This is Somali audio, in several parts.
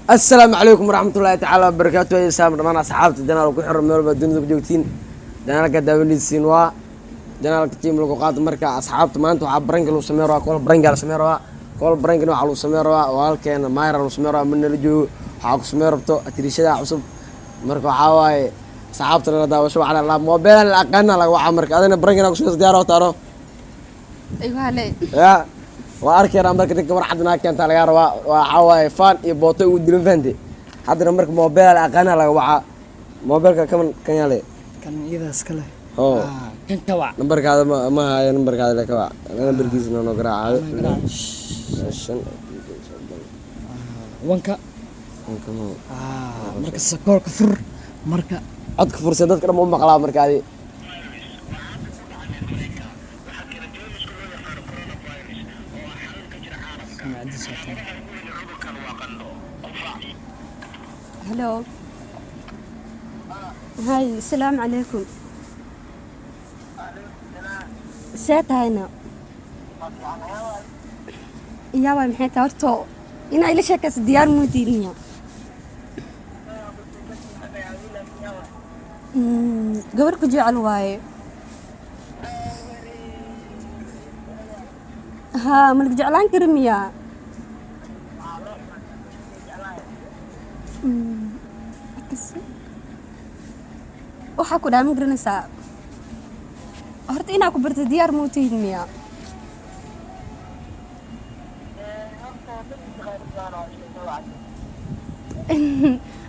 Asalaamu calaykum waraxmatullaahi tacaala wabarakaatu. Salaam dhammaan asxaabta channel ku xiran, meel walba dunida ku joogtiin. Channelka daawanaysiin waa channelka Team Lagu Qaado. Marka asxaabta, maanta waxaa prank lagu sameyn rabaa, call prank la sameyn rabaa. Call prankina waxaa lagu sameyn rabaa walaalkeena Maayra lagu sameyn rabaa. Mana la joogo, waxaa ku sameyn rabto atriishada cusub. Marka waxaa waaye, asxaabta nala daawasho. Waxaa la moobeelan la aqaana laga wacaa. Marka adina prankina ku sameysa diyaar oo taano. Iwale. Ya waa arkaynaa. Marka ninka war cadnaa keentaa lagaa rabaa. Waxaa waaye faan iyo booto ugu dilan, fahante? Haddana marka moobeel aqaana laga wacaa, moobeelka kaman kan yaale. Kan iyadaas kale. Oo. Ah, kan ka wac. Nambarkaada ma hayo, nambarkaada le ka wac. Nambarkiisna noo garaacayo. Shan. Wanka. Ah, marka sakoolka fur marka. Codka fursa, dadka dhan ma u maqlaa marka adi. Samacadiisa waa tan. Hello, hay, asalaamu calaykum. See tahayna? Iyaaway, maxay tahay horto inaa ila sheekayso? Diyaar muutiiniya? Gabar ku jecel waaye. Haa, ma lagu jeclaan kari miyaa? Waxaa ku dhaha, ma garanaysaa horta inaa ku barto? Diyaar muutihid miyaa?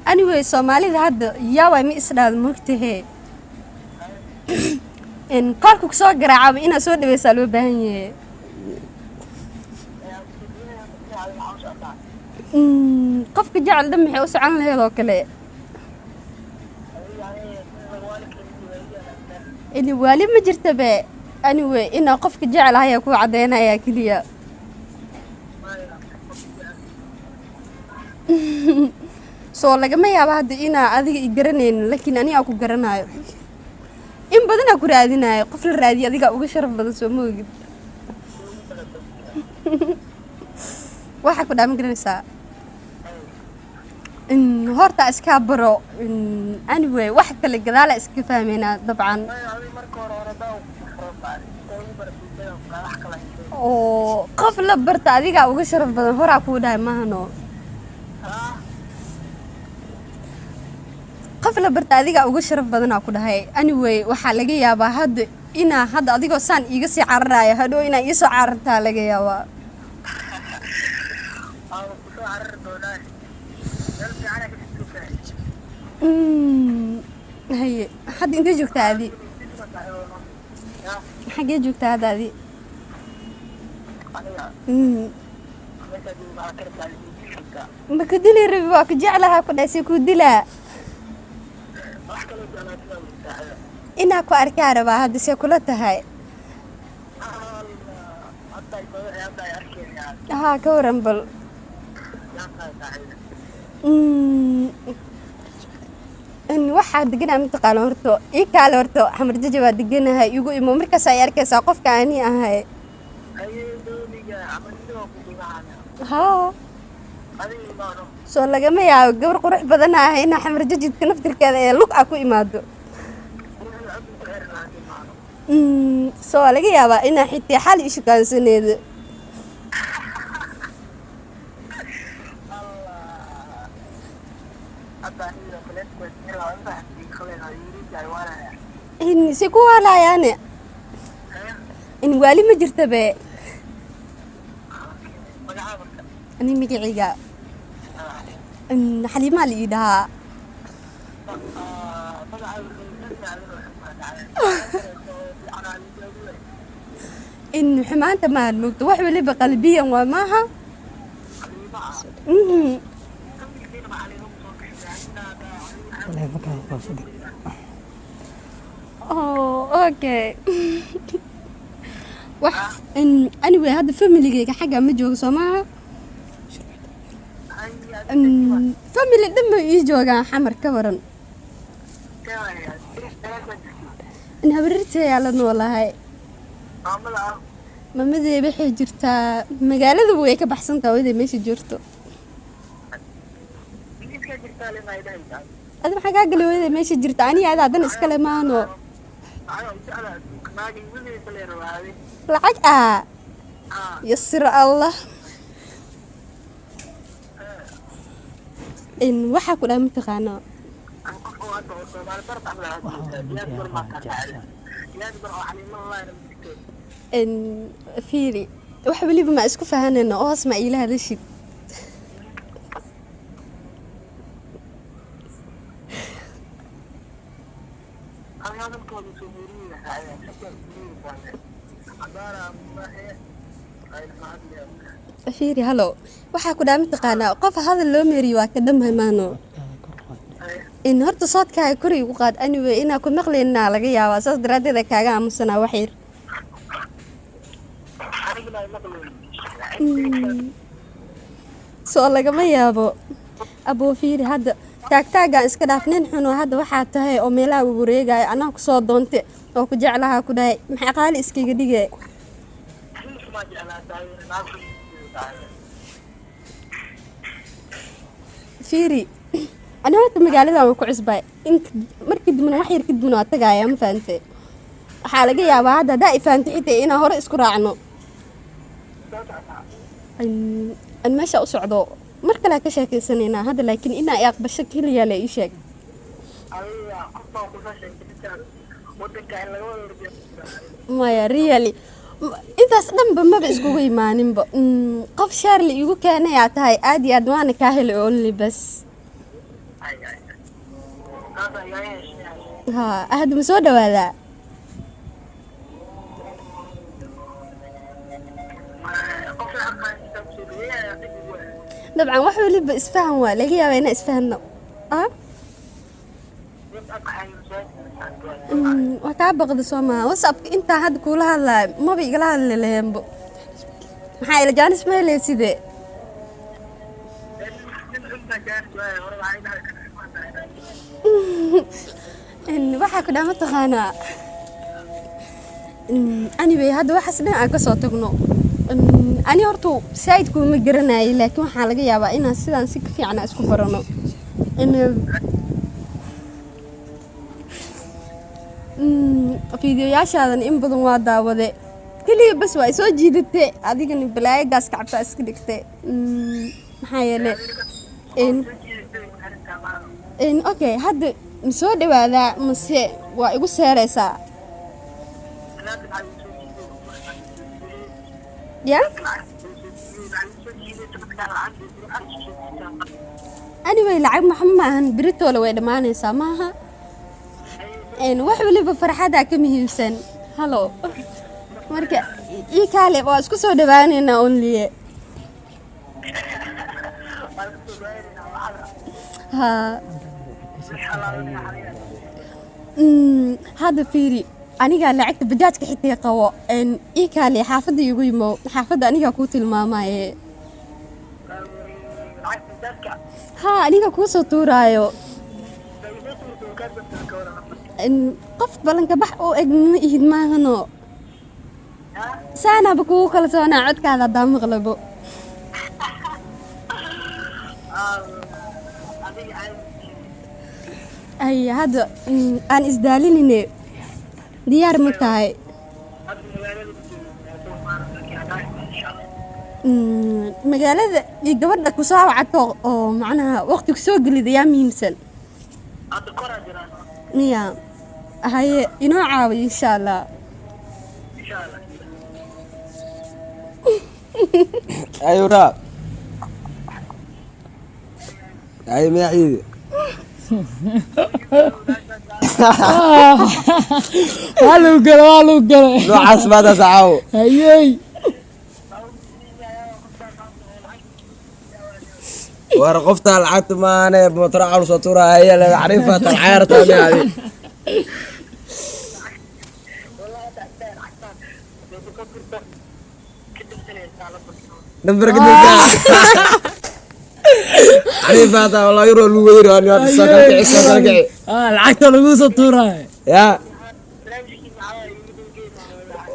Anyway, soomaalida hadda yaaway ma isdhaado, moogtahee? In koolka kusoo garaacaba inaad soo dhaweysaa loo baahan yahay. Qofka jecel dhan maxay u socon lahayd oo kale? Ini waali ma jirta be. Anyway, inaa qofka jecel ahayaa kuu cadeynayaa keliya. Soo lagama yaabo hadda inaa adiga i garanaynin, laakiin anigaa ku garanayo, in badanaa ku raadinayo. Qof la raadiyo adigaa uga sharaf badan, soo ma ogid? Waxaa ku dhaa, ma garanaysaa? In horta iskaa baro. Anyway, wax kale gadaala iska fahmeynaa dabcan. Oo qof la barta adigaa uga sharaf badan, horaa kuu dhahay maahano. Qof la barta adigaa uga sharaf badanaa ku dhahay. Anyway, waxaa laga yaabaa hadda inaa hadda adigoo saan iiga sii cararaayo, hadhow inaa iisoo carartaa laga yaabaa. Haye, hadda intee joogtaa adi? Xaggee joogtaa hadda adi? Ma ku dili rabi, waa ku jeclahaa ku dhahay. See kuu dilaa? Inaa ku arkaa rabaa hadda. See kula tahay? Haa, ka waran bal. In waxaa deganaa mataqaana horto ii kaale horto Xamar Jaja waa deganahay, igu imo. Markaas ay arkaysaa qofka ani ahay. Haa, soo lagama yaabo gabar qurux badan ahay inaa Xamar Jajidka naftirkeeda ee lug a ku imaado. Soo laga yaabaa inaa xitaa xal ishu kaansaneedo. In si ku walayaane, in waali ma jirta be. Ani magacayga in Xaliimaa la ii dhahaa. In xumaanta maahan, moogto? Wax waliba qalbiyan waa maaha. Taleefanka hoos u dhig. Oh, okay. Wax in anyway, hadda familigayga xagga ma joogo, soo maaha? Family dhan bay ii joogaan Xamar, ka waran? In habarirteeyaa la noolahay. Mamadey waxay jirtaa magaalada, way ka baxsan tahay hooyaday meesha jirto. Adi maxaa kaa gala hooyada meesha jirta? Aniga adaa dan iskale maano. Lacag ah, yasir Allah. In waxaa ku dhaha mataqaanaa? Waxaan In fiiri, wax weliba ma isku fahanayno oo hoos ma iila hadashid. Fiiri, halo, waxaa ku dhaha mataqaanaa? Qof hadal loo meeriyo waa ka dhamhay maano. In horta soodkaaga kor igu qaad. Anyway, inaa ku maqlaynaa laga yaabaa, saas daraaddeed kaaga aamusanaa wax yar. Soo lagama yaabo aboo. Fiiri, hadda taagtaagaan iska dhaaf. Nin xun oo hadda waxaa tahay oo meelaha wareegaayo, anaa kusoo doonte oo ku jeclahaa ku dhahay. Maxay qaali iskaga dhigay? Fiiri, ani horta magaaladan waa ku cusbay. Int markii dibna wax yar kadibna waa tagaaya, ma fahante? Waxaa laga yaabaa hadda haddaa i fahantay xitaa inaan hore isku raacno. An meesha u socdo mar kale ka sheekeysanaynaa hadda, laakiin inaa i aqbasho keliya le ii sheeg. Maya, really, intaas dhanba maba iskugu imaaninba. Qof shaarli igu keenayaa tahay, aad iyo aad waana kaa helay only bas. Ha, hadda ma soo dhawaadaa? Dabcan wax weliba isfahan waa laga yaabaa inaan isfahanno. Ah, waa kaa baqda soo maha? WhatsAppka intaa hadda kuula hadlaayo maba igala hadli laheenbo. Maxaa ila jaanis ma helay sidee? Waxaa ku dhaha mataqaanaa? Anyway, hadda waxaas dhan aan kasoo tagno. Ani horta saaid kuuma garanayay, laakiin waxaa laga yaabaa inaan sidaan si ka fiican aan isku barano. Fiidiyoyaashaadan in badan waa daawade. Keliya bas waa isoo jiidatay adigana, balaayo gaas kacabtaa iska dhigtay. Maxaa yeelay okay, hadda ma soo dhawaadaa mase waa igu seeraysaa ya? Anyway, lacag maxa ma ahan, beritoola way dhammaanaysaa maaha. Wax waliba farxadaa ka muhiimsan. Halo, marka ii kaale, waa isku soo dhawaaneynaa only. Ha. Hadda fiiri, anigaa lacagta bajaajka xitaa qabo. Ii kaale, xaafadda igu imo, xaafadda anigaa kuu tilmaamaye. Ha, aniga kuu soo tuuraayo. Qof balanka bax u eg ma ihid maahano. Saanaaba kugu kalsoonaa, codkaada haddaa maqlabo. Ay, hadda aan isdaalinine, diyaar ma tahay? Magaalada iyo gabadha kusoo wacato oo macnaha waqti kusoo gelid ayaa muhiimsan miya? Haye, inoo caawiyo insha Allah. Ayuraa ay madaxdeedi. Waa lagu galay, waa lagu galay. Noocaas maadaas caawo. Hayey. War qoftaa lacagta maane motora cawl soo tuuraya le xariifa talcayrta miyaadi? Nambarka xariifa taa walaa yuro lagu wadiri soo kala kici, soo kala kici. Ah, lacagta lagu soo tuuraayo. Ya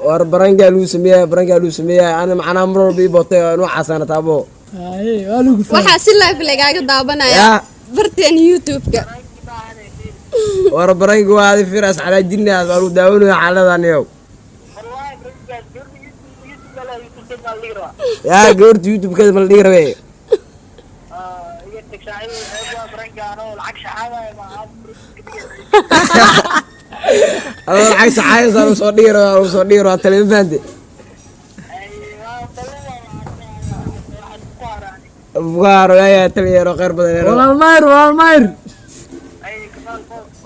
war barangaa lagu sameeyaa, barangaa lagu sameeyaa. Ana macnaha mar walba ii bootay noocaasana taabo. Haye, waa lagu fahmay. Waxaa si live lagaaga daabanaya. Ya. Barteen YouTube-ka. War prank-i waa adi firas xanaajinay, aad waa lagu daawanayo xaaladaniyow. Yaa gabarta YouTube-keeda ma la dhigi rabe? Adoo lacag saxaayasa lagu soo dhigi rabaa, lagu soo dhigi rabaa tale, ma fahante? Bukaaro ayaa taliyeero khayr badan yeero. Walaal Mayr, walaal Mayr,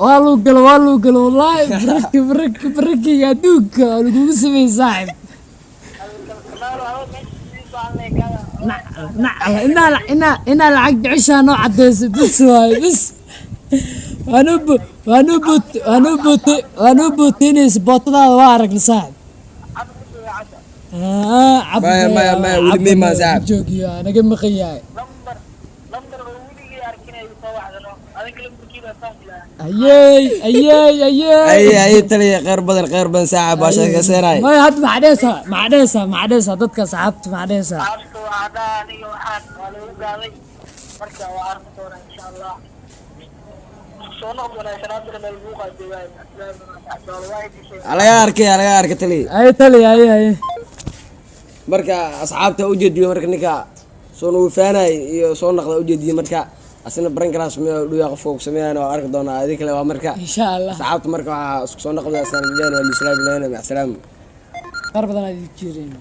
waa lagu galo, waa lagu galo. Wallaahi prank-i, prank-i, prank-iga adduunka waa lagugu sameeyey, saaxib. Nacala inaa lacag jeceshaa noo cadeyso bis waaye, bis waanu booteynaysa bootadaada, waa aragna, saaxib. Maya, maya, maya, weli ma imaan, saaxib. Joogiyo naga maqan yahay. Ayey, ayey, ayey. Ay, ay, taliya, khayr badan, khayr badan, saaxib, waa sheekaysanay. Maya, hadda maxaa dhehaysaa, maxaa dhehaysaa, maxaa dhehaysaa dadka asxaabta, maxaa dhehaysaa? Asxaabta waa hadda aniga waxaan waa lagu gaaday, marka waa arki doonaa insha Allah, soo noqon doonaa shanaadana meel buuqa joogaa. Laga arkay, laga arkay, taliya. Ay taliya, ay, ay. Marka asxaabta ujeediyo, marka ninka soo nagu faanay iyo soo naqda ujeediyo, marka asina prank-alaa sameeyo dhuya qofka ku sameeyana waa arki doonaa, adi kale waa marka. Insha Allah. Asxaabta marka waxaa isku soo noqda asaan bilayn waa lislaam bilayn, macsalaam. Qaar badan aad jireen.